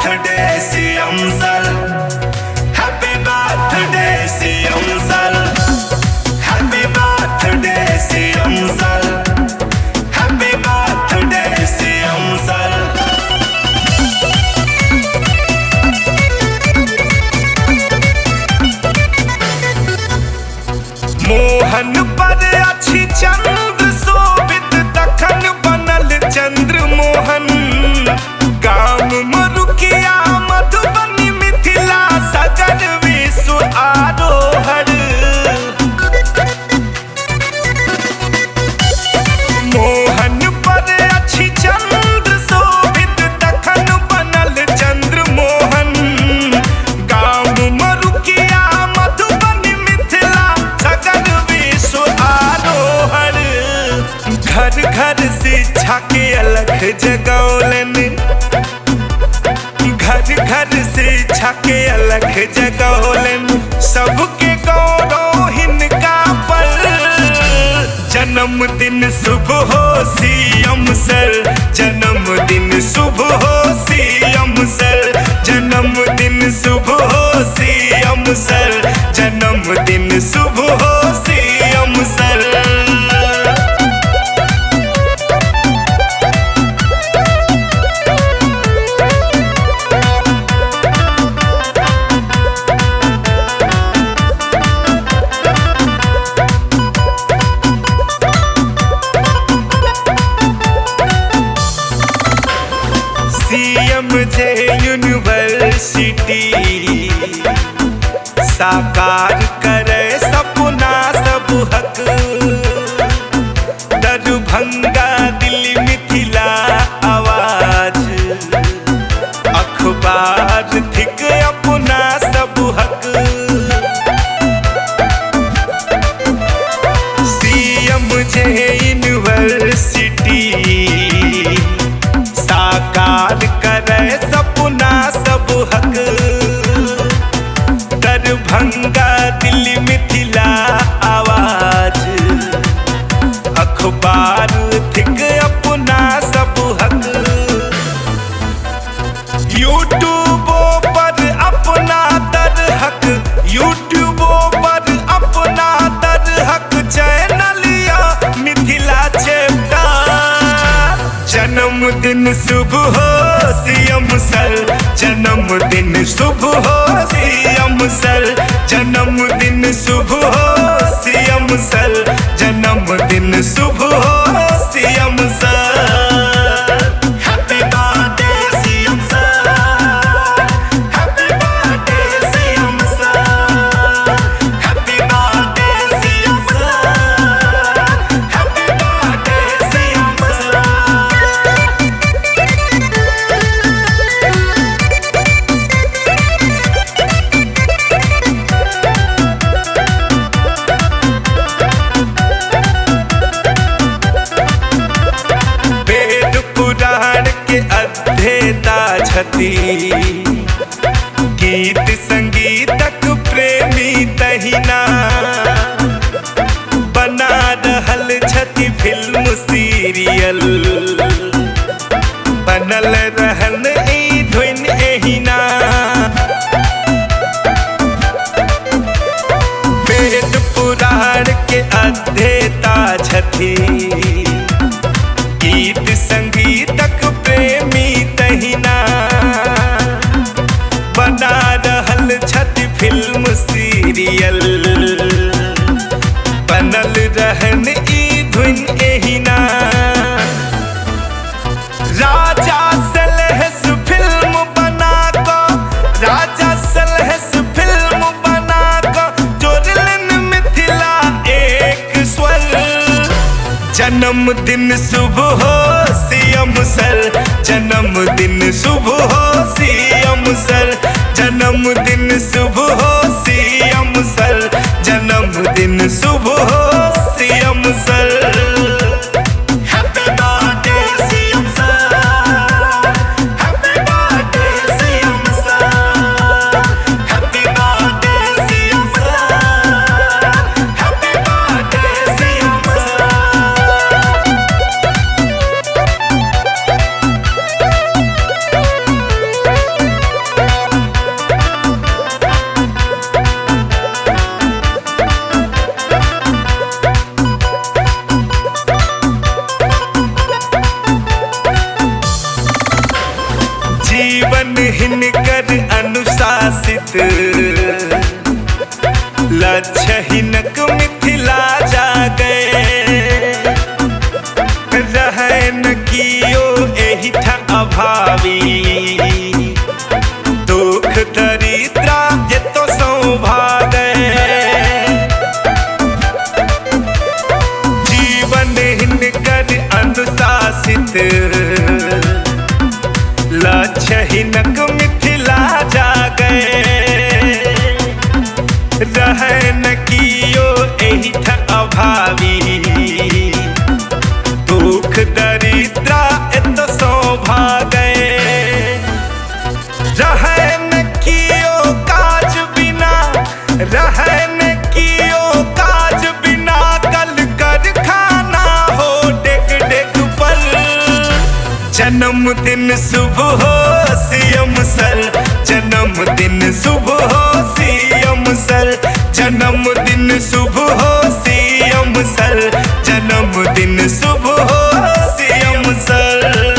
Birthday CM sir, happy birthday CM sir, happy birthday CM sir, happy birthday CM sir. Mohan पर अछि चंद्र शोभित तखन बनल चंद्र मोहन। गाम मरुकिया मधुबनी मिथिला सगर विश्व आरोहण। मोहन पर अछि चंद्र शोभित तखन बनल चंद्र मोहन। गाम मरुकिया मधुबनी मिथिला सगर विश्व आरोहण। घर घर शिक्षा के अलख जगौलन, घर घर शिक्षा के अलख जगौलन। सबके गौरव हिनका पर। जन्मदिन शुभ हो सीएम सर, जन्मदिन शुभ हो सीएम सर, जन्मदिन शुभ हो सीएम सर, जन्मदिन शुभ हो सीएम सर। सीएम जे यूनिवर्सिटी साकार करे सपना सब हक। दरभंगा दिल्ली मिथिला आवाज अखबार थिक अपना सब हक। सीएम जे यूनिवर्सिटी साकार करे सपना सब हक। दरभंगा दिल्ली मिथिला आवाज अखबार थिक अपना सब हक। यूट्यूबो पर अपना दरहक, यूट्यूबो पर अपना दरहक चैनल या मिथिला चैप्टर। जन्मदिन शुभ हो सीएम सर, जन्मदिन शुभ हो सीएम सर, जन्मदिन शुभ हो सीएम सर, जन्मदिन शुभ हो CM sir. Happy birthday CM sir, happy birthday CM sir, happy birthday CM sir, happy birthday CM sir. Veda Purana के अध्येता छथि, गीत संगीतक प्रेमी तहिना बना रहल छथि फिल्म सीरियल। बनल रहन ई धुन एहिना। वेद पुराण के अध्येता छथि, गीत संगीतक प्रेमी तहिना बना रहल छथि फिल्म सीरियल। बनल रहन ई धुन एहिना। राजा सलहेस फिल्म बना क, राजा सलहेस फिल्म बना क जोड़लन मिथिला एक स्वर। जन्मदिन शुभ हो सीएम सर, जन्मदिन शुभ हो सीएम सर, जन्मदिन शुभ हो सीएम सर, जन्मदिन शुभ हो CM sir. Happy birthday CM sir, happy birthday CM sir, happy birthday CM sir, happy birthday CM sir. अनुशासित, लक्ष्य हिनक मिथिला जागे। रहन कियो एहिठाम अभावी, दुख दरिद्रा एतो सौभागे। जीवन हिनकर अनुशासित, लक्ष्य हिनक मिथिला जागे। रहन कियो एहिठाम अभावी, दुख दरिद्रा एतो सौभागे। रहन कियो काज बिना, रहन कियो काज बिना, कल कर खाना हो डेग डेग पर। जन्मदिन शुभ हो सीएम सर, जन्मदिन शुभ हो सीएम सर, जन्मदिन शुभ हो सीएम सर, जन्मदिन शुभ हो सीएम सर।